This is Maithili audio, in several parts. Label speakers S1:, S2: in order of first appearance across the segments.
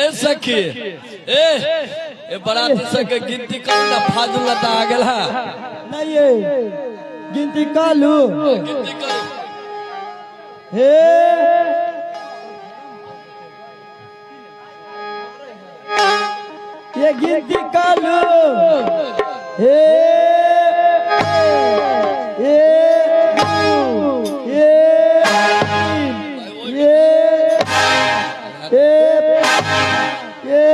S1: ए सखी, ए ए बराती सबके गिनती करू ना, फाजुल लता आ गेल है।
S2: नहीं ये गिनती कालू।
S1: गिनती करू।
S2: हे ये गिनती कालू। हे ये ये ये ये ये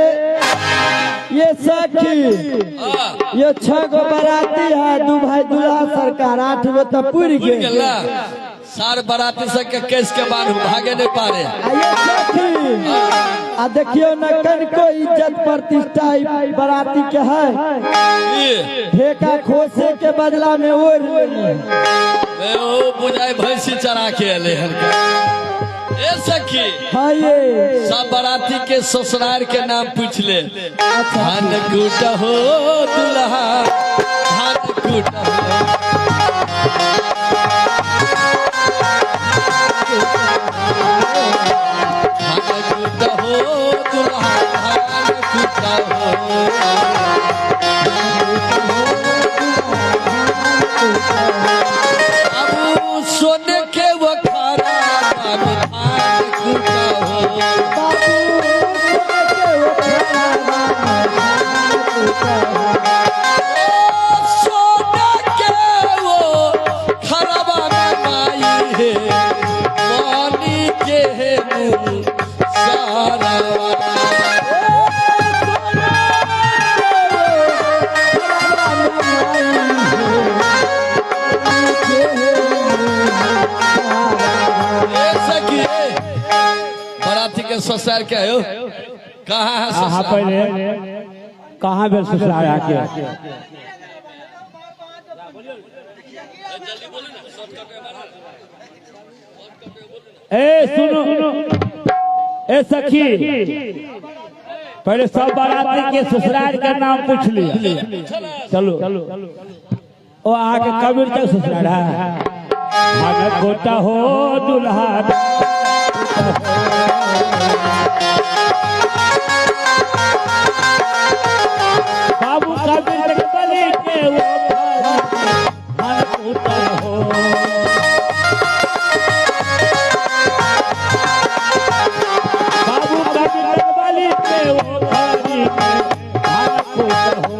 S2: ये सखी, ये 6 गो बाराती है, 2 भाई दूल्हा सरकार, 8 गो तो पुर
S1: पुर
S2: गए।
S1: गेल ना। सार बाराती सबके केस के बांधू, भागे नहीं पारे।
S2: आ ये सखी, आ देखियो न कनको इज्जत प्रतिष्ठा ई बाराती के है।
S1: ई
S2: ठेका खोसे के बदला में ओढ़ लेने।
S1: बे ओ बुझाई भैंसी चरा के एले हन। ए सखी,
S2: हाँ ये
S1: सब बाराती के ससुराल के नाम पूछ ले।
S2: अच्छा।
S1: धान कूट हो दुल्हा, धान कूट हो। धान कूट हो दुल्हा, धान कूट हो। अब सोने के वखारा बाबू धान कूट हो।
S2: बाबू सोने के वखारा धान कूट हो।
S1: सोने के वो खरबा में माई है, मानी के है मुँह सारा। ए सखी, बाराती के ससुराल के हो कहाँ है
S3: अहाँ
S1: ससुराल?
S3: पहले कहाँ भेल ससुराल आके? ए सुनो ए सखी, पहले सब बाराती के ससुराल के नाम पूछ लिया। चलो ओ आके कबीर तक ससुराल है। धान गोटा हो दुल्हा, बाबू कबीर तक बलि के वो धान गोटा हो। बाबू कबीर तक बलि के वो धान गोटा हो।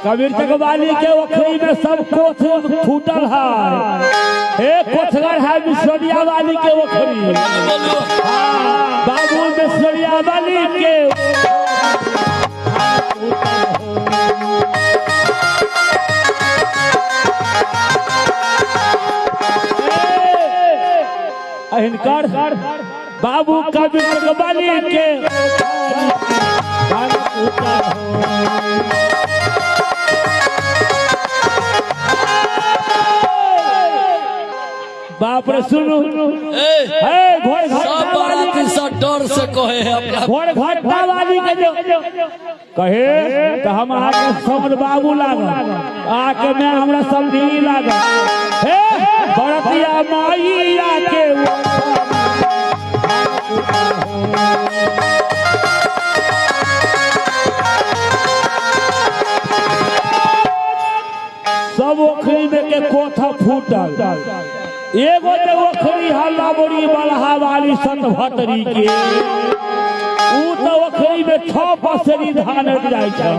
S3: कबीर चकवाली के ओखरी में सब कोथ फूटल है। हे कोथगर है मिश्रिया वाली के ओखरी।
S1: बोलो।
S3: बाबू मिश्रिया वाली के हिनकर बाबू कबीर चकवाली के बाप रे सुनू।
S1: ए
S3: हे घोर
S1: सब
S3: घाटा वाली
S1: बाराती सब डर से कहे है अपना।
S3: घोर घाटा वाली के जो कहे तो हम अहाँके समर बाबू लागल, आके मैं हमरा समझी लागल। हे बरतिया माइया के सब ओखरी में के कोथा फूटल। एगो जे ओखरी है लाबड़ी बलहा वाली सतभतरी के, ऊ तो ओखरी में 6 पसरी धान जाइ छै।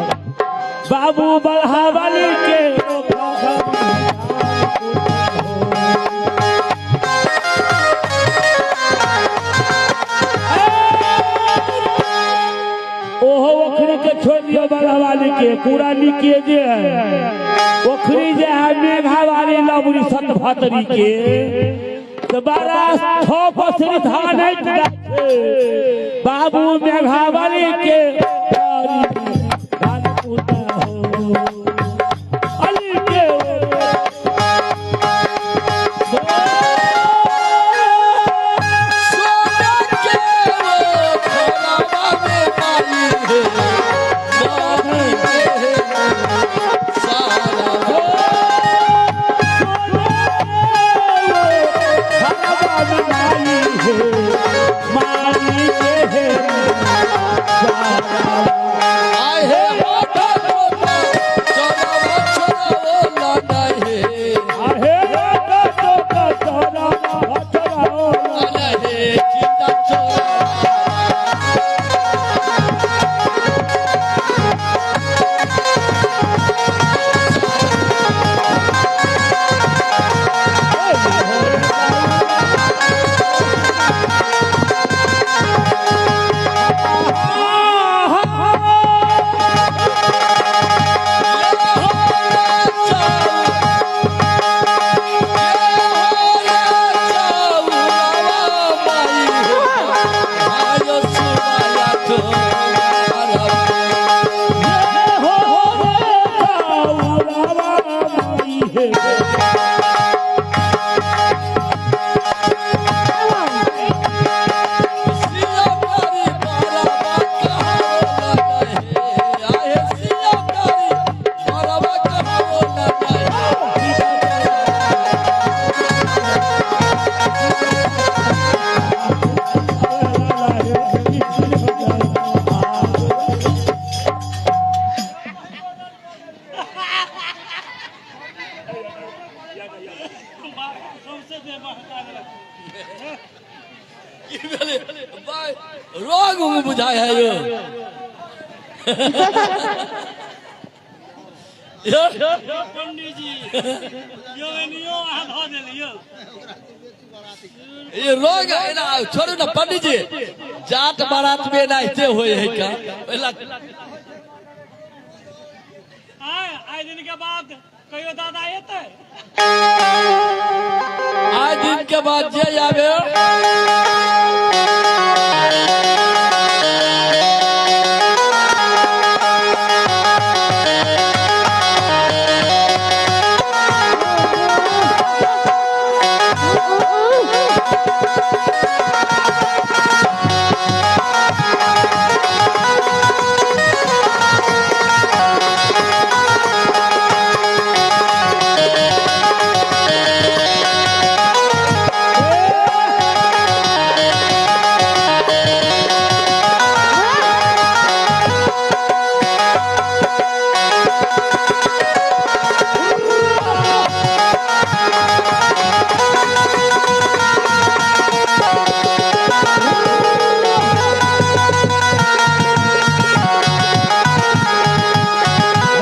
S3: बाबू बलहा वाली के ओहो ओखरी के छोड़ दियो बलहा वाली के, पूरा लिखिए जे है ओखरी जे है मेघा वाली लबड़ी सतभतरी के, तो 12 6 पसरी धान हटि जाइ छै। बाबू मेघा वाली के अली के
S1: सोना के वो खरबा में माई है, मानी के है सारा।
S3: सोना
S1: की भेलै? भाई, रोग उग बुझाय है यो। यो
S4: पंडीजी यो एनियो अहाँ धऽ देलियौ।
S1: ये रोग एना छोड़ू ना पंडीजी, जात बारात में एनाहिते होय है का पहिला।
S4: आय आइ दिन के बाद कहियो दादा एतै?
S1: आज दिन के बाद जे आवे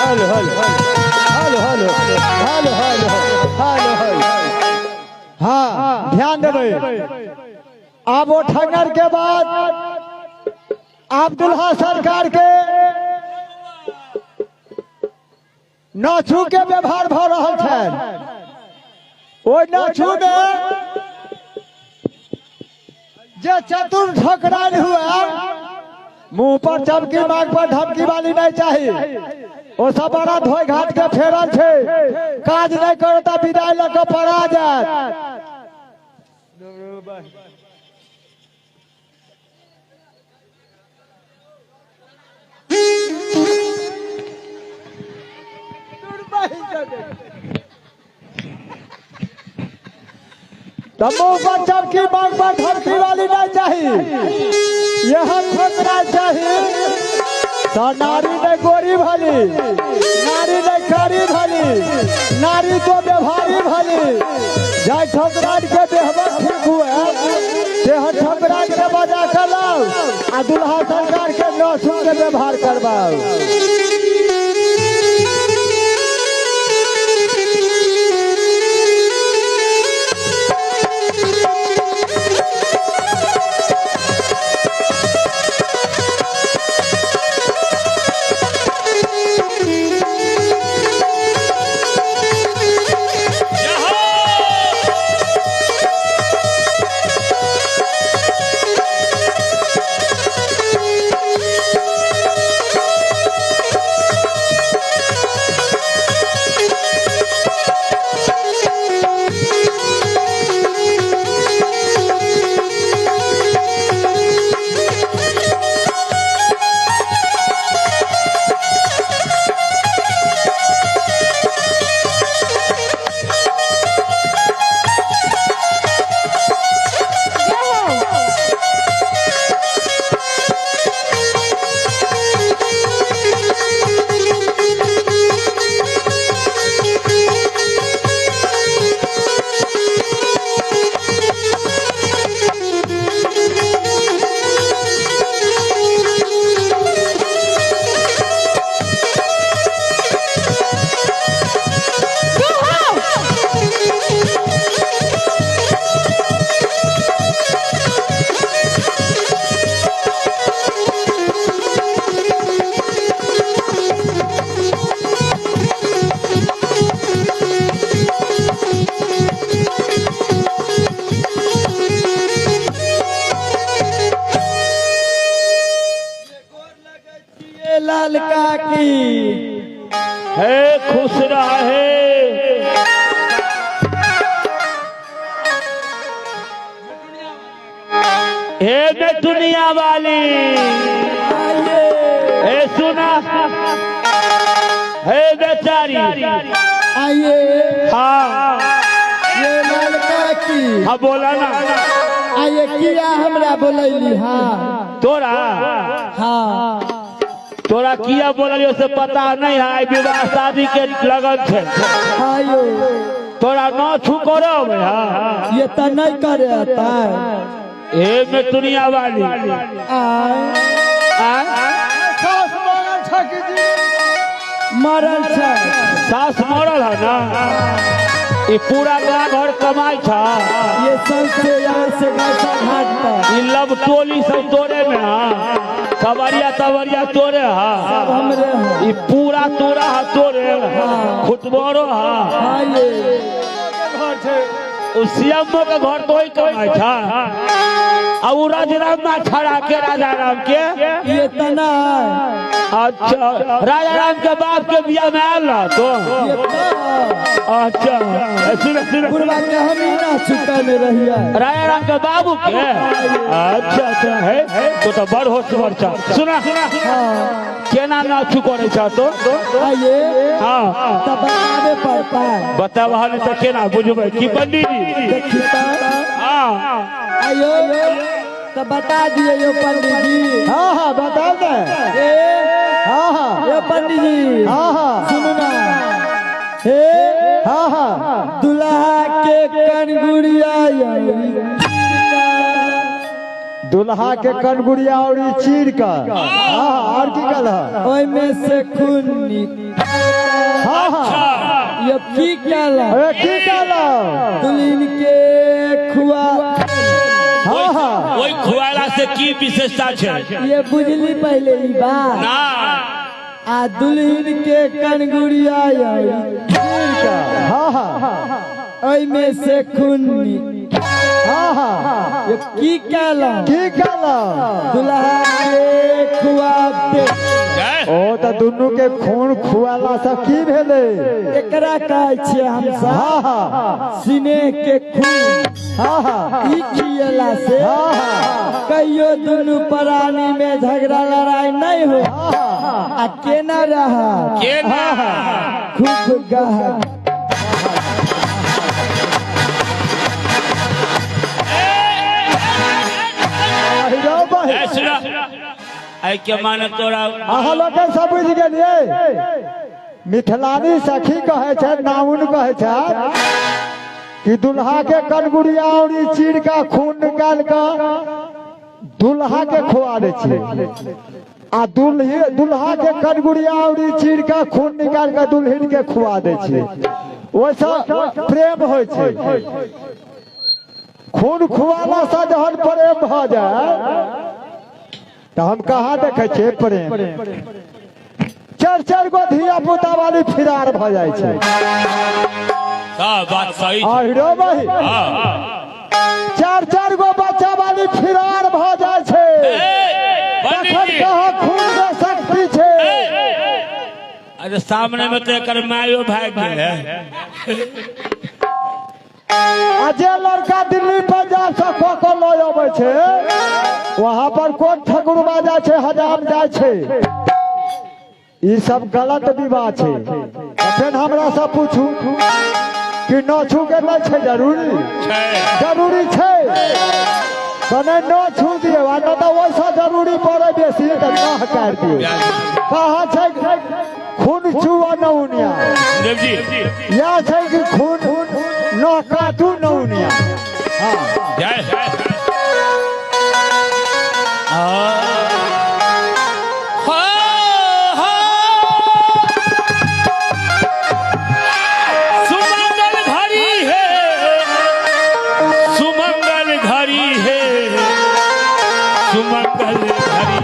S2: Hello hello hello hello hello hello hello hello. हाँ, ध्यान देबै। आब ओ ठंगर के बाद आब दुल्हा सरकार के नाचू के व्यवहार भऽ रहल छनि। ओहि नाचू में जे चतुर ठकराल हुए, मुंह पर चमकी मांग पर धमकी वाली नहीं चाहिए। ओ सब बड़ा धोई घाट के फेरल छै, काज नहीं करता विदाई लऽ के पड़ा जायत। तो मुंह पर चमकी मांग पर धमकी वाली नहीं चाहिए, यह ठोकरा चाहिए। तो नारी ने गोरी भली, नारी ने कारी भली, नारी तो व्यवहारी भली। जाय ठोकराज के व्यवहार ठीक हुए तेहन ठोकराज के बजा कर लाओ आ दुल्हा सरकार के नौसुन के व्यवहार करवाओ। लाल काकी
S3: हे खुश रहे। हे बेटुनिया वाली, हे सुना, हे बेचारी
S2: आइए।
S3: हाँ
S2: ये लाल काकी।
S3: हाँ बोला ना।
S2: आइए किया हमरा बोलैली? हाँ
S3: तोरा,
S2: हाँ
S3: तोरा किया बोललियो से पता नहीं है। विवाह शादी के लगन छै।
S2: आइयो
S3: तोरा न छू करो। हाँ
S2: ये तो नहीं करे आता है।
S3: ए में दुनिया वाली
S2: आ
S5: सास मरल छ कि जी
S2: मरल छ।
S3: सास मरल है ना, ये पूरा गाँव घर कमाई था।
S2: ये सबसे यहाँ से गाछा घाट तक
S3: ये लब टोली सब तोड़े में हाँ, सवरिया तवरिया तोड़े हाँ,
S2: हमरे हैं।
S3: ये पूरा तोड़ा है तोड़े, खुटबरो हाँ।
S2: हाँ ये
S5: घर छै
S3: सीएमओ के घर तो ही कमाई था। और राजा राम छड़ा के राजा राम के
S2: ये तना।
S3: अच्छा राजा राम के बाप के बियाह में आयल रहा तो। अच्छा सुन सुन
S2: बुढ़वा के हम ही ना चुका में रहिया
S3: राजा राम के बाबू के। अच्छा अच्छा है तो बड़ होशवर छा। सुना सुना केना ना चुको नहीं छा तो
S2: आइए।
S3: हाँ
S2: तब बतावे पड़ता है,
S3: बतावा नहीं तो केना बुझबै की पंडित जी।
S2: देखी तो
S3: हाँ
S2: आइयो तो बता दिए यो पंडित जी।
S5: हाँ हाँ बताओ ना।
S2: ए
S5: हाँ हाँ
S2: यो पंडित जी।
S5: हाँ हाँ
S2: सुनो ना। हे
S5: हाँ हाँ
S2: दुल्हा के कनगुड़िया,
S5: दुल्हा के कनगुड़िया और चीर का। हाँ और की कल है
S2: ओय में से खून निकल।
S5: हाँ हाँ
S2: ये की कहला
S5: की कहला
S2: दुल्हन के खुआ।
S5: हाँ हाँ
S3: ओई खुआला से की विशेषता छै
S2: ये बुझली पहले ई बात
S3: ना।
S2: आ दुल्हन के कनगुड़िया
S5: चीर का। हाँ हाँ
S2: ओय में से खून निकल।
S5: हाँ हाँ
S2: ये की कहला
S5: की कहला
S2: दुल्हा के खुआ दे।
S5: ओ त दुनू के खून खुआला सब की भेलै
S2: एकरा कहै छियै हम सब।
S5: हाँ हाँ
S2: सिनेह के खून।
S5: हाँ हाँ
S2: ई खियला से
S5: हाँ हाँ
S2: कहियो दुनू प्राणी में झगड़ा लड़ाई नहीं हो। आ केना रहा
S3: केना
S2: खूब गहा।
S3: के माने तोरा
S5: अहाँ लोगन सब बुझि गेलियै। मिथिलानी सखी कहै छै, नाउन कहै छै कि दुल्हा के कनगुड़िया और चीर का खून निकाल के दुल्हा के खुआ दै छै, आ दुल्हा के कनगुड़िया और चीर का खून निकाल के दुल्हन के खुआ दै छै। ओहिसँ प्रेम होइ छै। खून खुआला से जहन प्रेम भऽ जाय तो हम कहाँ देखे छियै प्रेम। चारि चारि गो धिया पुता वाली फिरार भऽ जाइ छै।
S3: बात सही।
S5: चारि चारि गो बच्चा वाली फिरार भऽ जाइ छै। तखन कहाँ खून के शक्ति छै।
S3: अरे सामने में तो एकर मायो भाग गेल है।
S5: आ जे लड़का दिल्ली पंजाब से कऽ कऽ लऽ अबै छै, वहां पर कोन ठकुरबा जाइ छै, हजाम जाइ छै। ई सब गलत विवाह छै। तखन हमरा सब पूछू कि न छू के नहि छै जरूरी? जरूरी छै कने न छू दियौ, आ नहि तऽ ओहिसँ जरूरी पड़े बेसी तऽ नह काटि दियौ। कहाँ छै खून चुआ नौनिया? या छै कि खून न काटू नौनिया। हाँ
S3: जय। सुमंगल घड़ी है, सुमंगल घड़ी है, सुमंगल घड़ी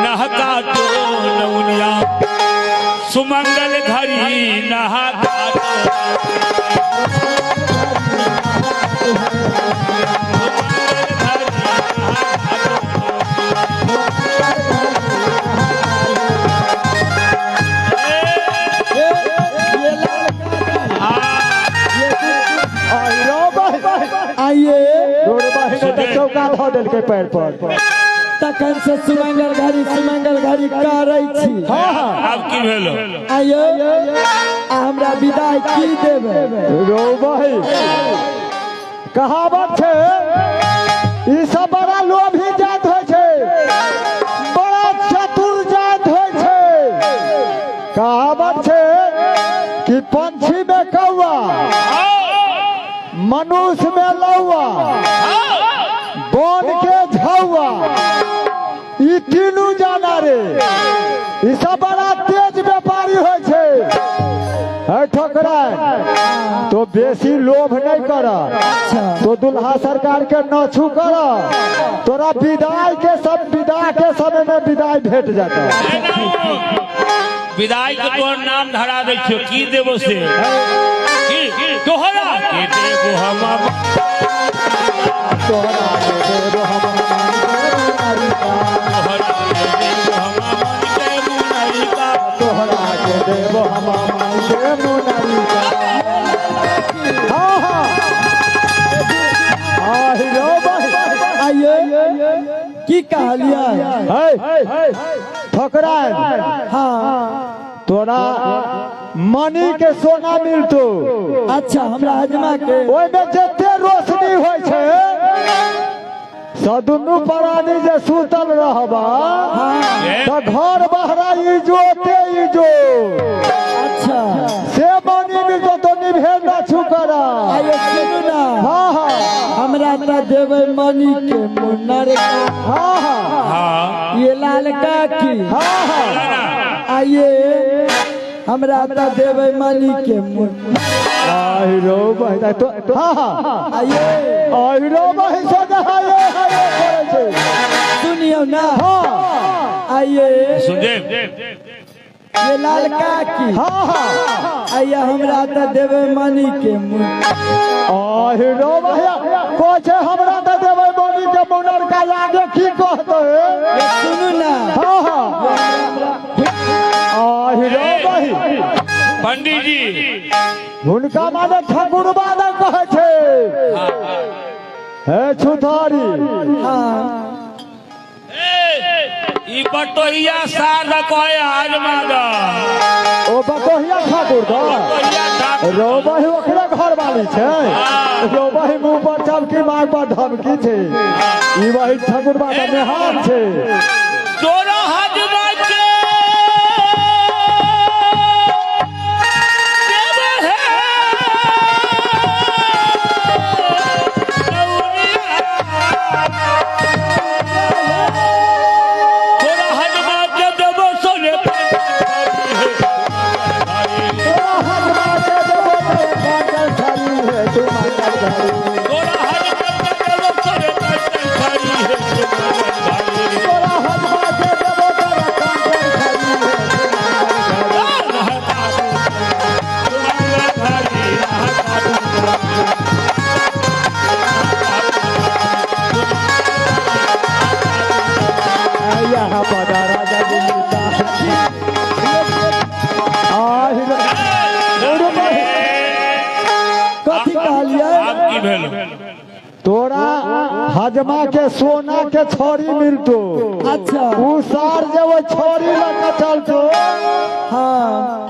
S3: नहका तो नौनिया, सुमंगल घड़ी नहा काटो।
S2: आइए
S5: चौका धऽ देलकै पैर पर।
S2: तखन से सुमंगल घड़ी सुमंगल घड़ी करै छी।
S5: हाँ हाँ
S3: आब की भेलो?
S2: आइयो आ हमरा विदाई की देबै?
S5: रौ भाई कहावत छै ई सब बड़ा लोभी जात होइ छै, बड़ा चतुर जात होइ छै। कहावत छै कि पंछी में कौआ, मनुष्य में लौआ, कौन के झौआ ई तीनू जाना रे। ई सब बड़ा तेज व्यापारी होइ छै। है ठोकरा तो बेसी लोभ नहीं कर, तो दुल्हा सरकार के नछू कर, तोरा विदाई के सब विदा के समय में विदाई भेट जाता।
S3: विदाई के तोहर नाम धरा दै छियो, की देबो से की तोहरा के देबो हम,
S5: तोहरा के देबो हम, तोहरा के देबो हम के मुनरिका। हाँ हाँ आहिरो भाई
S2: आइए की कहलिए
S5: है ठोकरा।
S2: हाँ
S5: तोरा मनी के सोना मिलतो।
S2: अच्छा हमरा हजमा के
S5: ओहिमे जते रोशनी होइ छै सदुनु प्राणी जे सुतल रहबा त घर बहरा इजोते इजो।
S2: अच्छा
S5: से मनी मिलतो तो निभे ना छुकरा।
S2: आइए सुनू ना।
S5: हाँ हाँ
S2: हमरा त देबै मनी के मुन्नर।
S5: हाँ हाँ
S3: हाँ
S2: ये लाल काकी।
S5: हाँ हाँ
S2: आइए हमरा त देबै मनी के मुन्नर।
S5: आहिरो भाई तो हाँ हाँ
S2: आइए
S5: आहिरो भाई सोना हाय हाय करै छै।
S2: सुनियो ना।
S5: हाँ
S2: आइए
S3: सुनदेव
S2: ये लाल काकी।
S5: हाँ हाँ
S2: आइए हमरा त देबै मनी के मुन्नर।
S5: आहिरो भैया कहै छै हमरा त देबै मनी के मुन्नर का आगे की कहतै।
S2: सुनू ना।
S5: हाँ हाँ आहिरो भाई
S3: पंडित जी
S5: हुनका माने ठाकुरबा ने कहै छै। हे छुथारी।
S2: हाँ
S3: ई बटोहिया सार कहे हजमा द।
S5: ओ बटोहिया ठाकुर द रो बही ओकरे घर वाली छै। रो बही मुँह पर चमकी मांग पर धमकी छै। ई वही ठाकुर बाबा नेहार छै।
S3: तोरा हजमा के
S5: तोरा हजमा के सोना के छड़ी मिलतो।
S2: अच्छा
S5: उ सार जे वो छड़ी लग चलतो।
S2: हाँ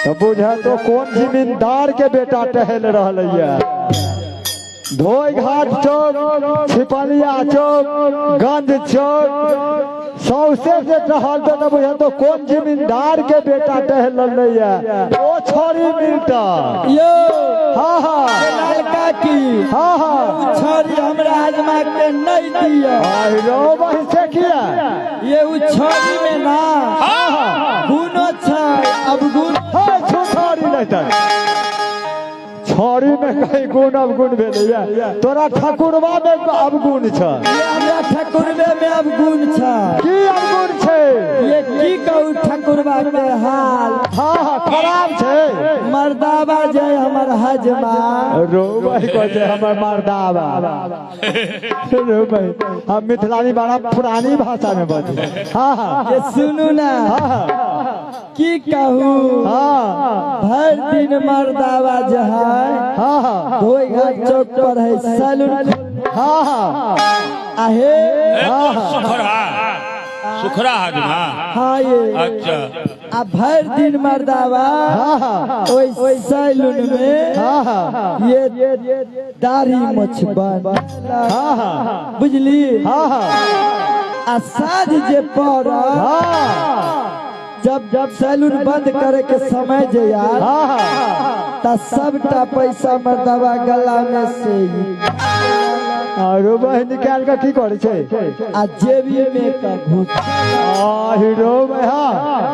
S5: तो बुझे तो कौन जमींदार के बेटा टहल रहल है। धोई घाट चौक, छिपलिया चौक, गंज चौक सौसे जे टहल तो बुझे तो कौन जमींदार के बेटा टहल रहे है। ओ छड़ी मिलता।
S2: यो
S5: हाँ हाँ
S2: लाल काकी।
S5: हाँ हाँ
S2: छड़ी हमरा हजमा के नहीं दिया।
S5: आहिरो बही से किया
S2: ये उ छड़ी में ना
S5: हाँ हाँ
S2: गुण छै अब गुण
S5: है छड़ी नहीं त छड़ी में कहीं गुण अवगुण भेलैया। तोरा ठाकुरबा में अवगुण छ।
S2: हमरा ठाकुरबे में अवगुण छ।
S5: की अवगुण छै?
S2: ये की कहू ठाकुरबा के हाल।
S5: हाँ हाँ खराब छै।
S2: मर्दाबा जे हमर हजमा।
S5: रो भाई कहै छै हमर मर्दाबा। रो भाई हम मिथिलानी बड़ा पुरानी भाषा में बजै। हाँ हाँ
S2: ये सुनू ना।
S5: हाँ हाँ
S2: की कहू।
S5: हाँ
S2: भर दिन मर्दाबा जे है।
S5: हाँ हाँ
S2: धोई घाट चौक पर है सैलून।
S5: हाँ हाँ
S2: आहे
S5: हाँ हाँ
S3: सुखरा सुखरा हजमा।
S2: हाँ ये
S3: अच्छा
S2: आ भर दिन मर्दाबा
S5: हाँ हाँ
S2: ओई सैलून में
S5: हाँ हाँ
S2: ये दाढ़ी मोछ बन।
S5: हाँ हाँ
S2: बुझली।
S5: हाँ हाँ
S2: आ साँझ जे पड़ल
S5: हाँ
S2: जब जब सैलून बंद करे के समय जे यार
S5: हाँ
S2: त सबटा पैसा मर्दाबा गला में से
S5: आरो बहिन निकाल के की करे छै?
S2: आ जेबी में का घुस
S5: आ हीरो हाँ।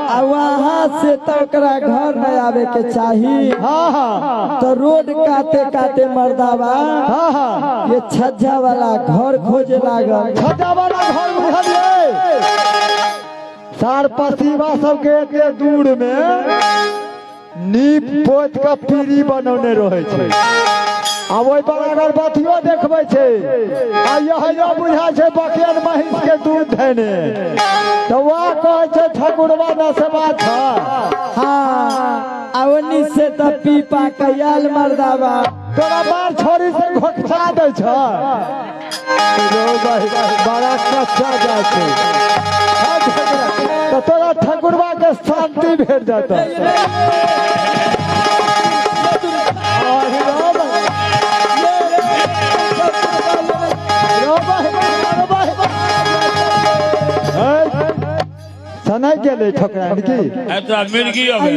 S2: आ वहां से तो ओकरा घर नहीं आवे के चाही।
S5: हाँ हाँ।
S2: तो रोड काते काते मर्दावा
S5: हाँ हाँ
S2: ये छज्जा वाला घर खोजे लागल।
S5: छज्जा वाला घर बुझलिए? सार पसीवा सबके एते दूर में नीप पोत के पीढ़ी बनौने रहे छै। आ ओहि पर अगरबत्तियो देखबै छै आ यह बुझा छै बकियन महींस के दूध धैने, तो वह कहै छै ठकुरवा नसबा छ।
S2: हाँ आ ओनी से तो पीपा कयाल मर्दावा
S5: तोरा बार छोरी से घोटसा दै छ। बड़ा कच्चा जाइ छै तो तोरा ठकुरवा के शांति भेट जाता। सनाइ गेलै ठकुराइन की?
S3: एतरा मिर्गी अबै।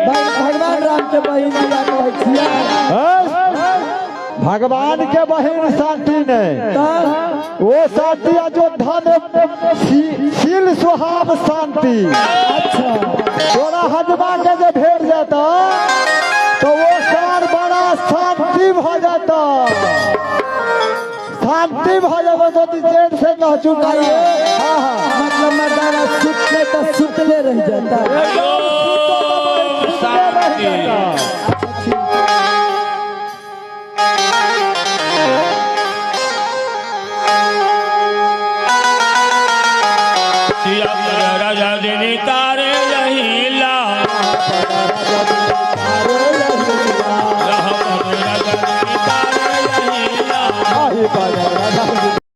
S2: भगवान राम के बहिन कहै छियै।
S5: भगवान के बहिन शांति नहीं, वो शांति अयोध्या में शील स्वभाव शांति।
S2: अच्छा
S5: तोरा हजमा के जे भेट जाता तो वो सार बड़ा शांति भ जाता। शांति भ जाबे तो जेल से न चुका।
S2: मतलब मर्दाना सुतले तो सुतले रह जाता।
S3: राजा